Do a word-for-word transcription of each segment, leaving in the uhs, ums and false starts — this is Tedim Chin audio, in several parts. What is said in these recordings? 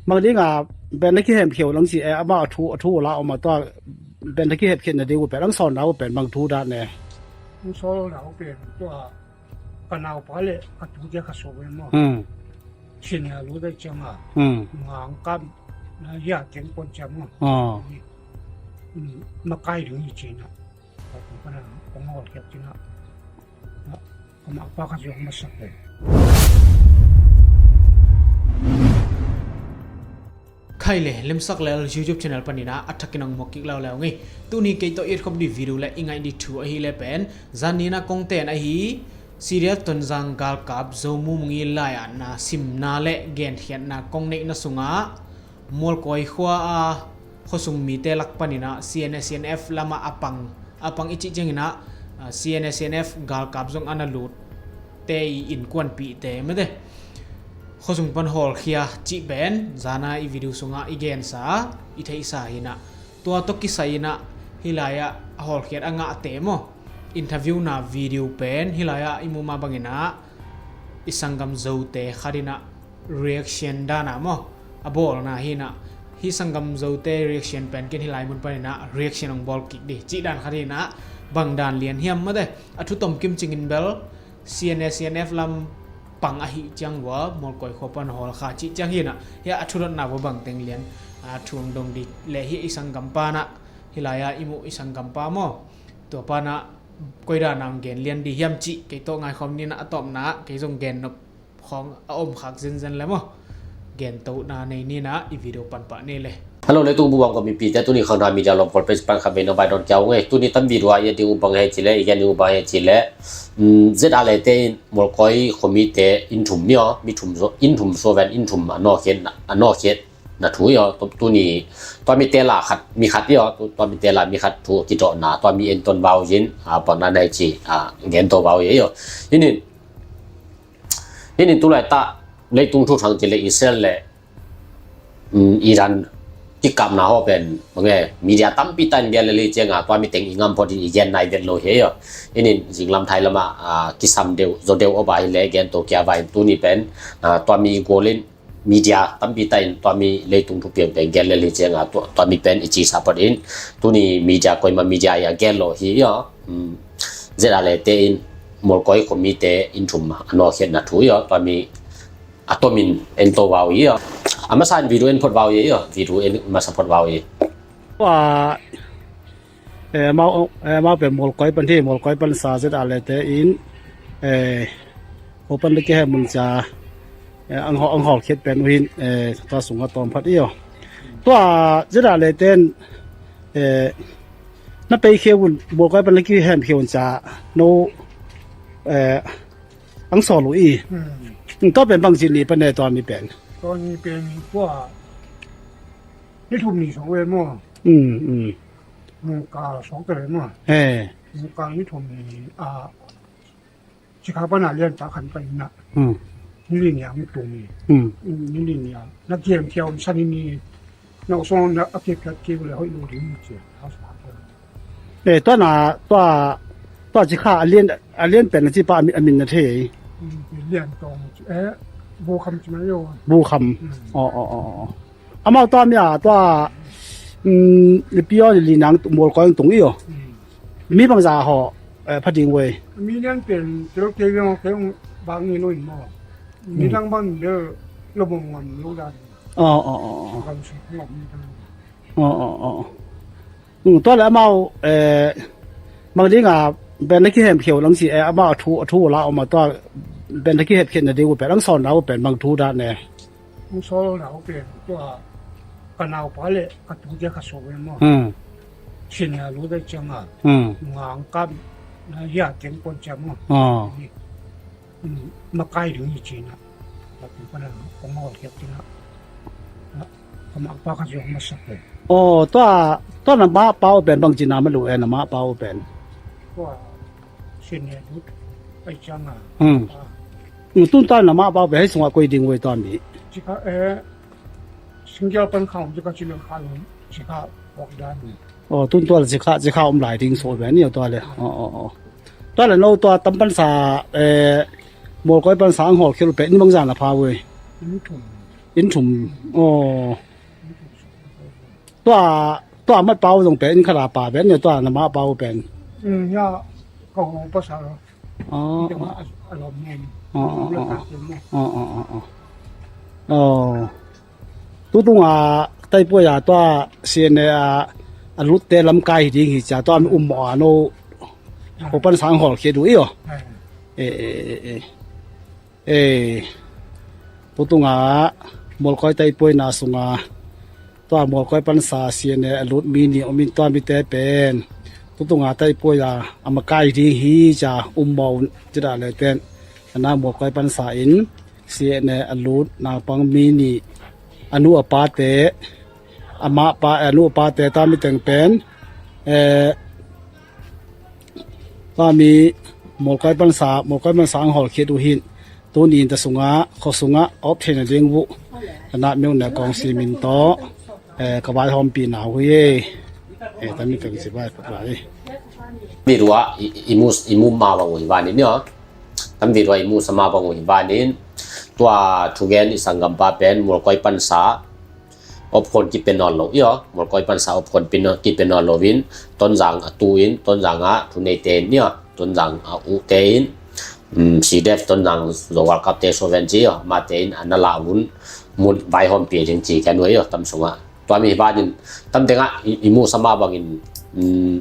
Mang ding a, pen na kihemkhia uh lang ci e, amah a thu, a thu la om a tua, pen na kihemkhia na ding uh pen, ang sawl na uh pen, mang thu dan e. Ang sawl na uh pen, tua, ka naupa le, ka tu dia ka so ve mo. Hmm. Sin ya lu dai chang a. Hmm. Ngang kam, na ya keng pon chang mo. Ah. Hmm. Makai ding ni china. Ka tu ka na, ka ngol kek china. Ka maupa ka zuang masak e. Khai le, Lemsak Lel YouTube channel panin ah a thakin ang muak kik leuleu ngei. Tuni kei tawh i et khop ding video le i ngaih ding thu ahi le pen, zan ni-in ah kong ten ahi, Syria Tonzang galkap Zo Mu Mung i lai-atna simna le genkhiatna kong neihna sungah, Mualkawi khua a khuasung mite lak panin ah C N A C N F lamah a pang, a pang i cih ciangin ah, ah, C N A C N F galkap zong a na lutte i innkuanpihte mate khuasung pan hawlkhia cih pen zan a i video sungah i gensa, i theihsa hi-in ah, tua tawh kisai-in ah hih lai-ah a hawlkhiat a ngahte maw, interview na video pen hih lai-ah i muh mah bangin ah i sanggam Zote khat in ah reaction dan a maw, a bawlna hi-in ah, hih sanggam Zote reaction pen ken hih lai mun panin ah reaction hong bawl kik ding cih dan khat hi-in ah, bang dan lian hiam mate, a thu tomkim cingin bel C N A C N F lam pang ahih ciang ua Mualkawi khua pan hawlkha cih ciang hi-in ah, hiah a thu dotna ua bang teng lian, a thu hong dong ding le hih i sanggam pa in ah, hih lai-ah i muh i sanggam pa maw, tua pa in ah koi dan a hong gen lian ding hiam cih kei tawh ngaikhawm ni-in ah, a tawpna ah kei zong gen nop khawng a om khak zenzen le maw, gentohna nei ni-in ah i video pan pah ni le. Hello, leitung bup a om ka mipite, tuni Khang Dam Media lawmkol page pan khat vei na vai dawn kia ung ei. Tuni tam video a i et ding uh bang hiam cih leh, i gen ding uh bang hiam cih leh, um, Z R A te in Mualkawi khuamite inn thum ni aw, mi thum zaw, inn thum zaw ven, inn thum a nawkhiat, a nawkhiat na thu hi aw. Tu, tuni tua mite la khat, mi khat hi aw, tu, tua mite la mi khat thu kidawhna, tua mi entawn vau in, a, bang na nei ci, a, gento vau hi aw. Hih in, hih in tu laitak leitung thu thang cih leh Israel le, um, Iran kikapna haw pen, bang e, media tampi tak in gel lel hi ciang a, tua mi teng i ngam phot in i gen nai vet lo hi aw. Hih in zinglam thai lamah, a, kisam deuh, zo deuh aw ba hi leh gento kia va in tuni pen, a, tua mi gual in, media tampi tak in tua mi leitung thupiang pen gel lel hi ciang a, tua, tua mi pen i cisa phot in, tuni media koima media i a gel lo hi aw. Um, Z R A te in Mualkawi khuamite inn thum a nawkhiatna thu hi aw, tua mi a tomin ento vau hi aw. A masa in video en phot vau hi aw, video en masa phot vau hi. Tua Eh, amau, eh, amau pen Mualkawi pan hi, Mualkawi pansa Z R A te in, eh, khua pan le kihem mun cia, eh, ang hawl, ang hawlkhiat pen uh hi-in, eh, tua sungah tawm phat hi aw. Tua Z R A te in, eh, na peikhia un, Mualkawi pan le kihemkhia un cia, no, eh, ang sawl uh hi. Hmm. Tua pen bangci ni pan e tua mi pen. Tua mi pen tua, ni thum ni sawng ve maw. Hmm, hmm. Nungkal sawng te ve maw. Eh. Nungkal ni thum ni, a, cikha pan a lian ta khan pa in ah. Hmm. Ni li ni a mi tung ni. Hmm. Ni li ni a. Na kiam kiam sa ni ni. Na sawng na a kiam kiam kiam le hoih lo ding ci. Eh, tua na, tua, tua cikha a lian, a lian pen na ci pa a min, a min na thei. Hmm, lian tawng, eh, bu kham ci mai aw. Bu kham. Hmm. Aw, aw, aw, aw. Amau tua mi a tua, um, lipi aw li nang Mualkawi tung hi aw. Hmm. Mi bangza haw, eh, pha ding uh ei. Mi lian pen, tel kei lian kei bang ni lo in maw. Mi dang bang bel lo bang ngam lo dan. Aw, aw, aw, aw. Bang su ngam ni dan. Aw, aw, aw. Um, tua le amau, eh, mang ding a, pen na kihemkhia uh lang ci e, amau a thu, a thu la om a tua, pen na kihemkhia na ding uh pen, ang sawl na uh pen, mang thu dan e. Ang sawl na uh pen, tua, ka naupa le, ka tu dia ka so ve maw. Hmm. Sin ya lu dai chang a. Hmm. Ngang kam, na ya keng pon chang maw. Ah. Makai ding hi cina. Ka tu ka na, ka ngol kiak cina. Ka maupa ka zuang masak e. Oh, tua, tua na maupa uh pen bang cina ma lu e na maupa uh pen. Tua, senior dut, ai chang a. Hmm. Ah. Hmm, tun tua na maupa uh pen hei sungah koi ding uh ei tua mi. Cika, eh, single pan khang, cika cina khang, cika wak dan. Oh, tun tua la cikha, cikha om lai ding so ve ni tua le. Oh, oh, oh. Tua le no tua tam pansa, eh, Mualkawi pansa ang hawlkhia uh pen ni bangza na pha uh ei. Ni thum. Inn thum. Aw. Tua, tua mat pau zong pen inn khat a pa pen, tua na mah pau pen. Mm, ya, ko pasal. Aw. Aw, aw, aw, aw. Aw. Tutung a taipuai a tua C N A a, a lutte lamkai hi ding hi cia, tua mi um mawh a no. Ko pan sang hol khia du i aw. E, e, e, e. E, tutung a Mualkoi taipuaina sung a tua Mualkoi pansa C N A a lut mi nih om in, tua mite pen tutung a taipuai a, a makai ding hi cia um mawh un, ci dah le ten. A na Mualkoi pansa in C N A a lut naupang mi nih, a nu a pate, a mah pa, a nu a pate, tua mi teng pen, eh, tua mi Mualkoi pansa, Mualkoi pansa ang hol khit uh hin. Tuni in ta sungah, khua sungah a op theihna ding uh, a na miu na kong si min tawh, eh, ka vaihawmpihna uh hi. Eh, tua mi teng si vai, vai. Virua i, i mu, i mu ma bang uh hi vanin, yo. Tam virua i mu sa ma bang uh hi vanin. Tua thugen i sanggampa pen Mualkoi pansa opkhon kipia nawn lo, i aw. Mualkoi pansa opkhon kipia nawn lo in, Tonzang a tu in, Tonzang a thuneite in, i aw. Tonzang a ute in, mm, C D F Tonzang Zo World Cup te soven ci, i aw. Mate in a na la un, mun vaihawmpih ding ci kan uh, i aw, tam sungah. Tua mi hi vanin, tam tengah i, i mu sa ma bangin, mm,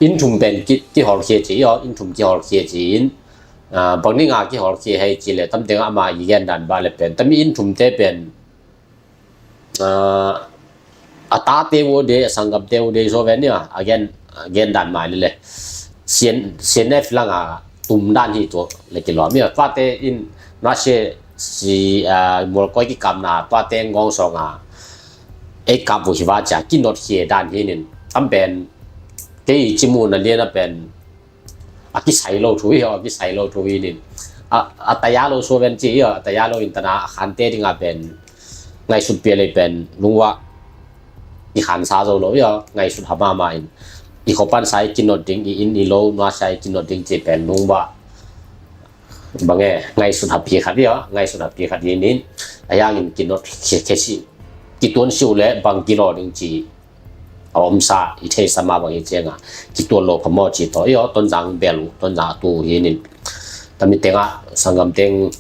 inn thum pen ki, kihol khia ci, i aw. Inn thum kihol khia ci in, ah, bang ning a kihol khia hei ci le, tam tengah ama i gen dan ba le pen. Tam i inn thumte pen, ah, a tate uh de, a sanggamte uh de, so ven nia, a gen, a gen dan mai le le. C N, C N F lang a tum dan hi tu le kilawm nia. Tate in na se si, ah, Mualkoi kikapna, tate ngong song a ei kap uh hi va cia, kinot khia dan hi nin. Tam pen, kei ci mu na lian a pen, a kisai lo thu hi, a kisai lo thu hi nin. A, a taya lo so ven ci hi, a taya lo in tana a khante ding a pen ngaihsut pia lei pen lungwa i khansa zo lo hi, ngaihsut ha mama in. I khopan sai kinot ding, i inn i lo nua sai kinot ding ci pen lungwa. Bange, ngaihsut ha pi khat hi, ngaihsut ha pi khat hi nin. A yang in kinot khia, khia si. Kituan siu le bang kilo ding ci. A omsa, i theisa ma bang hi cianga, kituan lo phamawh ci tawh, i aw, Tonzang bel uh, Tonzang a tu uh hi nin. Tami tenga, sanggam teng,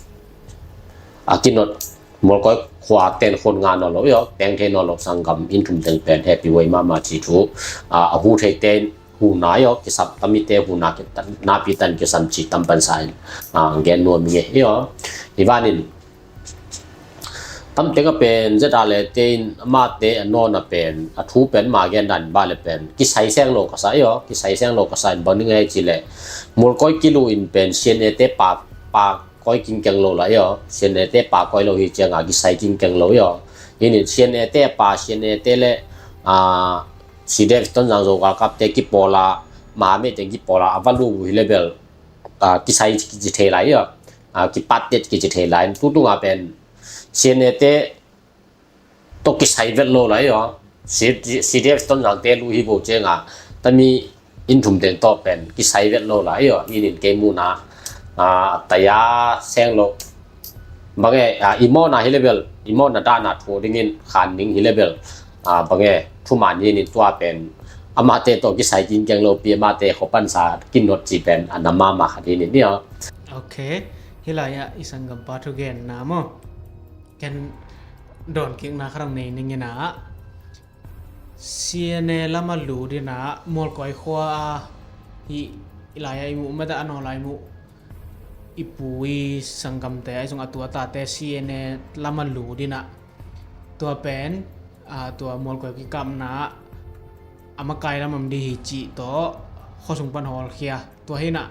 a kinot, Mualkoi khua ten khon nga nawn lo, i aw, peng thei nawn lo, sanggam inn thum teng pen, happy way mama ci thu, a, a hu thei ten, hu na, i aw, kisap, tami te hu na, ki, napi tan kisam ci tam pan sa in, a, gen nuam nge, i aw. I vanin, tam teng a pen, zeta le tein, amate a nawn a pen, a thu pen, ma gen dan ba le pen, kisai seng lo ka sa, i aw, kisai seng lo ka sa in bang ning ei ci le, Mualkoi kilu in pen, C N A te pa, pa koi king keng lo la, i aw, C N A te pa koi lo hi cianga, kisai king keng lo, i aw. Hi nin C N A te pa, C N A te le, a, C D F Tonzang Zo World Cup te kipawl a, ma me te kipawl a, a va lu hi le bel, a, kisai kici thei lai, i aw. A, kipat tet kici thei lai. Tutung a pen, C N A te, to kisai vet lo lai, i aw. C-, C D F Tonzang te lu hi bo cianga. Tami inn thum teng to pen, kisai vet lo lai, i aw. Inn in kei mu na, a, taya seng lo. Bange, a, i mawhna hi le bel, i mawhna dana thu dingin, khan ning hi le bel. A, bange, thuman hi nin tua pen. Amate to kisai king keng lo pi, amate khopan sa kinot ci pen, a na mama khat hi nin, i aw. Ok. Hi lai ah, i sanggampa thugenna maw. Ken dawn kikna khat ang nei ning ina. C N A lama lu dina Mualkoi khua a hi i lai a i mu mata a naw lai mu. I pu i sanggamte a i sung a tua tate C N A lama lu dina. Tua pen, a, tua Mualkoi kikapna a makai lamam di hi ci tawh khosung pan hawlkhia. Tua hina.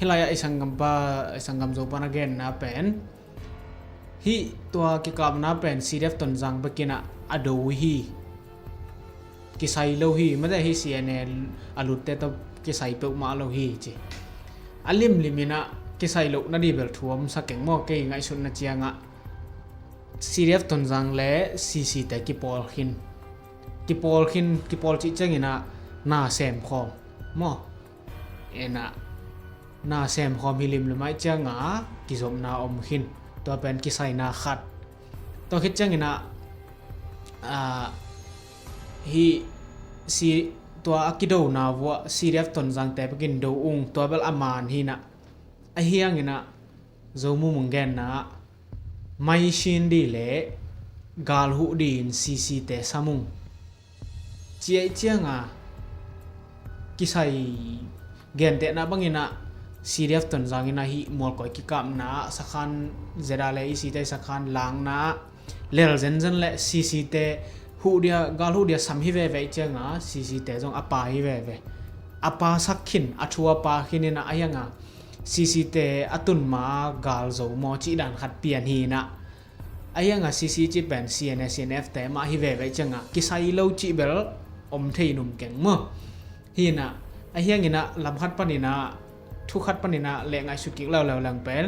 Hi lai a i sanggampa, i sanggam zo pan a genna pen. Hi tua kikapna pen C D F Tonzang bekina a do hi. Kisai lo hi, mate hi C N A a lutte to kisai peuhmah lo hi ci. A limlim ina kisai lo na di bel thuam sa keng maw kei ngaihsutna cianga. C D F Tonzang le C C te kipawl khin. Kipawl khin, kipawl cih ciangina na sem khawm. Maw. Ena, na sem khawm hi limlim ai cianga kizopna om khin. Tua pen kisaina khat. Tua khit ciangin ah, ah, hih si, tua a kidona vuah C D F Tonzangte bekin do ung, tua bel a man hi in ah. Ahi hangin ah Zo Mung Mung genna ah mai sin dih le gal huh dih in C C te sam ung ci ahih ciang a kisai gentehna bangin ah C D F Tonzang in ah hih Mualkoi kikapna ah sakhan Z R le E C te sakhan langna ah lel zenzen le C C te huh dia, gal huh dia sam hi veve ahih ciang a C C te zong a pa hi veve. A pa sak khin, a thu a pa khin in ah, ahi hang a C C te a tun ma gal zo maw cih dan khat pian hi in ah. Ahi hang a C C cih pen C N A, C N F te mah hi veve ahih ciang a kisai lo cih bel om thei num keng maw. Hi in ah, ahi hangin ah lam khat panin ah, thu khat panin ah leh ngaihsut kik leuleu leng pen,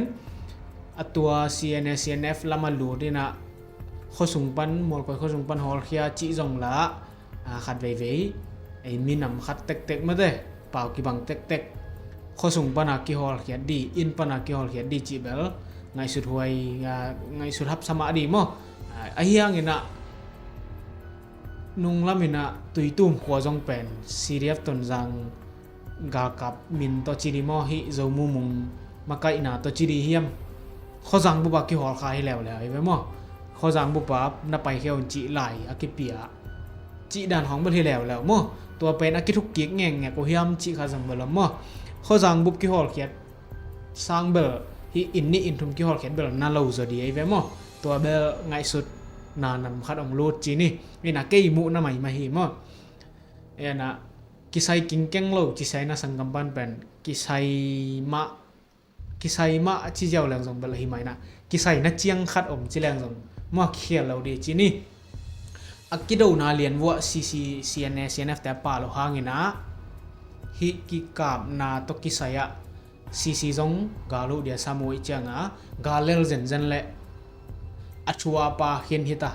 a tua C N A, C N F lam a lut in ah khuasung pan, Mualkoi khuasung pan hawlkhia cih zong la, a, khat veivei, ei minam khat tektek mate, pau kibang tektek, khuasung pana kihawlkhiat dih, inn pana kihawlkhiat dih cih bel ngaihsut huai, a, ngaihsut hapsa mah dih maw. A, ahi hangin ah nunglam in ah Tuitum khua zong pen C D F Tonzang galkap min tawh ci dih maw, hih Zo Mung Mung makaihna tawh ci dih hiam? Khuazang bup a kihawlkha hi leuleu hi ve maw. Khuazang bup a na paikhia un cih lai a kipia cih dan khawng bel hi leuleu maw. Tua pen a kithuk kik ngekngek uh hiam cih kha zong bel om maw. Khuazang bup kihawlkhiat sang bel hih inn nih inn thum kihawlkhiat bel na lo zaw dih ahi ve maw. Tua bel ngaihsutna nam khat hong lut ci ni. Ina kei muhna maimah hi maw. Ina kisai kingkeng lo, kisai na sanggam pan pen kisai mah, kisai mah a ci ziau leng zong bel ahi mah ina, kisai na ciang khat om ci leng zong mah khial lo dih ci ni. A kidona lian vuah C C, C N A, C N F te a pa lo hangin ah hih kikapna tawh kisai ah C C zong gal uh dia sam uh ih ciang a gal lel zenzen le a thu a pa khin hita,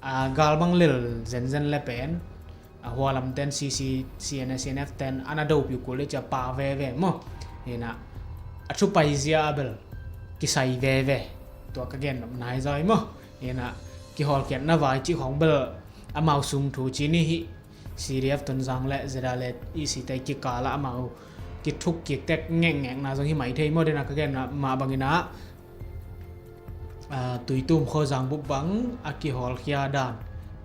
a gal bang lel zenzen le pen a hua lamten C C, C N A, C N F ten a na dopi uh kul le cia pa veve maw. Ina a thu paizia a bel kisai veve. Tua ka gen nop nai zai maw. Ina kihawlkhiatna vai cih khawng bel amau sung thu ci ni hih C D F Tonzang le Z R le E C te kikal ah amau kithuk kiktek ngekngekna zong hi mai thei maw. Dena ka gen mah bangin ah, a, Tuitum khuazang bup bang a kihawlkhia dan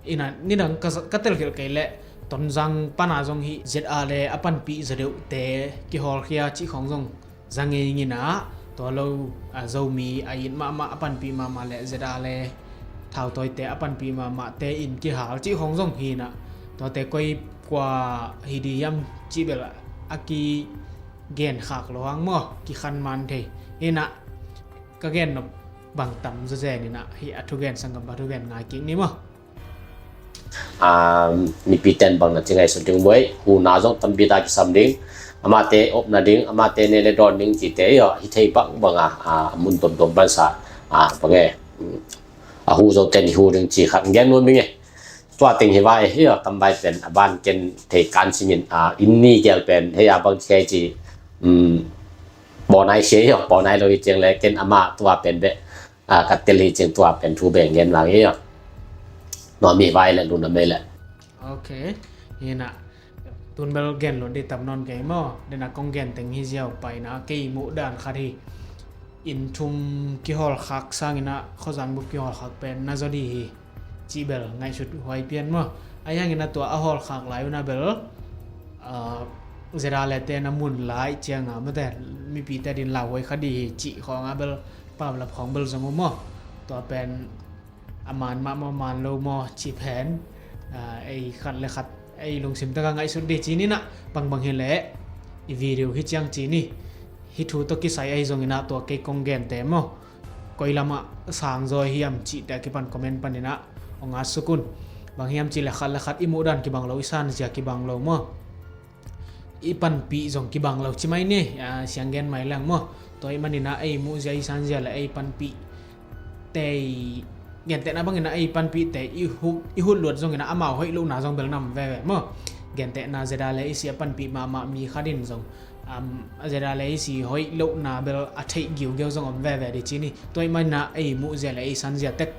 ina nidang ka, ka telkhialh kei leh Tonzang pana zong hih Z R le a panpih zaw deuhte kihawlkhia cih khawng zong za ngei ngin ah, tua lo, a, Zomi a it mahmah a panpih mahmah le Z R le thautawite a panpih mahmahte in kihal cih khawng zong hi in ah, tuate koi kua hi dih hiam cih bel a kigen khak lo hang maw, kikhan man thei. Hi in ah ka gen nop bang tam zazen in ah hih a thugen sanggam pa thugen ngai kik ni maw. A, mipi ten bang na ci ngaihsut ding buai, huna zong tampi ta kisam ding, amate opna ding, amate ne le dawn ding cite hi thei bang bang a, a, mun tomtom bansa, a, bang e, a hu zo ten i hu ding ci khat gen nuam ing e. Tua teng hi vai hi, tambai pen a ban ken thei kan singin, a, inn ni gel pen hei a bang ci hei ci, um, bawnai sia hi, bawnai lo hi ciang le ken ama tua pen beh, a, ka tel hi ciang tua pen thu beng gen vang hi. Nuam hi vai le, lungdam hi le. Ok. Hi in ah tun bel gen lo dih tam nawn kei maw. Dena kong gen teng hi ziau pai na kei muh dan khat hi. Inn thum kihawlkhak sangin ah khuazang bup kihawlkhak pen na zaw dih hi. Cih bel ngaihsut huai pian maw. Ahi hangin a tua a hawlkhak lai un a bel, a, Z R le te na mun lai ciang a mate mipite din lauhuai kha dih hi cih khawng a bel paulap khawng bel zong uh maw. Tua pen a man mah maw, man lo maw cih pen, a, ei khat le khat ei lungsim tak a ngaihsut dih ci ni in ah, bangbang hi leh i video hi ciang ci ni. Hih thu tawh kisai ahi zongin ah tua kei kong gente maw, koi lamah sangzaw hiam cihte a kipan comment panin ah hong at suk un. Bang hiam cih le khat le khat i muh dan kibang lo, i sanzia kibang lo maw. I panpih zong kibang lo ci mai ni, a, siang gen mai leng maw. Tua ahih manin ah ei muhzia i sanzia le ei panpih te i gentehna bangin ah ei panpih te i hu-, i hut luat zongin ah amau hoih lohna zong bel nam veve maw. Gentehna Z R le E C a panpih mahmah mi khat in zong, um, Z R le E C hoih lohna bel a theih giugiau zong om veve dih ci ni. Tua ahih manin ah ei muhzia le ei sanzia tek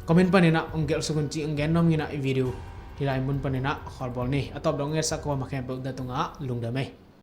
Comment panin ah hong gelh suk un ci hong gen nuam ing a, i video hih lai mun panin ah khawl bawl ni. A tawp dong ngetsak kua ma khempeuh da tungah lungdam ei.